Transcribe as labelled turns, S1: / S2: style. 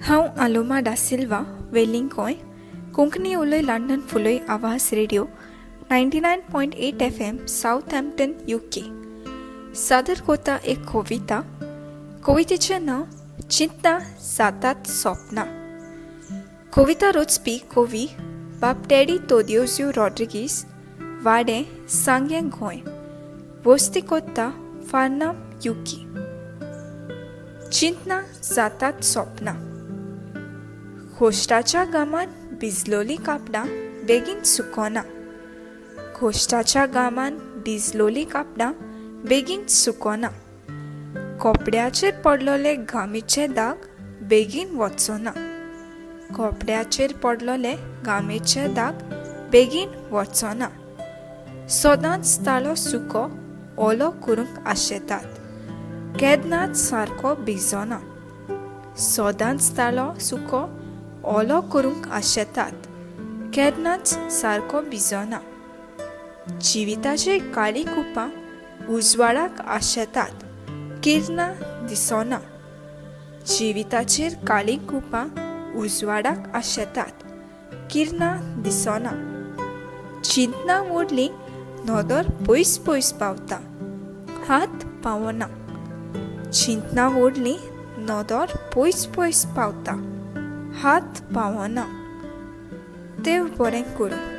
S1: हांव आलोमा डा सिल्वा, वेलिंग गोंय, कोंकणी उलय लंडन फुलय आवाज रेडिओ 99.8 FM, Southampton, UK. सादर कोता एक कविता. कवितेचें नांव चिंतना जातात सोंपना. कविता रचपी कवी बाब टेडी तोदियोज्यू रॉड्रिगीस, वाडें, सांगें, गोंय. वस्ती कोत्ता फार्नाम, युके. चिंतना जातात सोंपना. घोश्टाच्या गामान भिजलोलीं कापडां बेगीन सुकोना. घोश्टाच्या गामान भिजलोलीं कापडां बेगीन सुकोना. कपड्याचेर पडलोले घामीचे दाग बेगीन वचना. कपड्याचेर पडलोले घामेचे दाग बेगीन वचना. सदांच ताळो सुको ओलो करूंक आशेतात, केन्नाच सारको भिजोना. सदांच ताळो सुको ओलो करूंक आशेतात, केन्नाच सारको भिजोना. जिविताचेर काळीं कुपां उजवाडाक आशेतात, किरणां दिसोना. जिविताचेर काळीं कुपां उजवाडाक आशेतात, किरणां दिसोना. चिंतना ओडली नदर पयस पयस पावता, हात पावना. चिंतना ओडली नदर पयस पयस पावता, हात पावना. देव बरें करूं.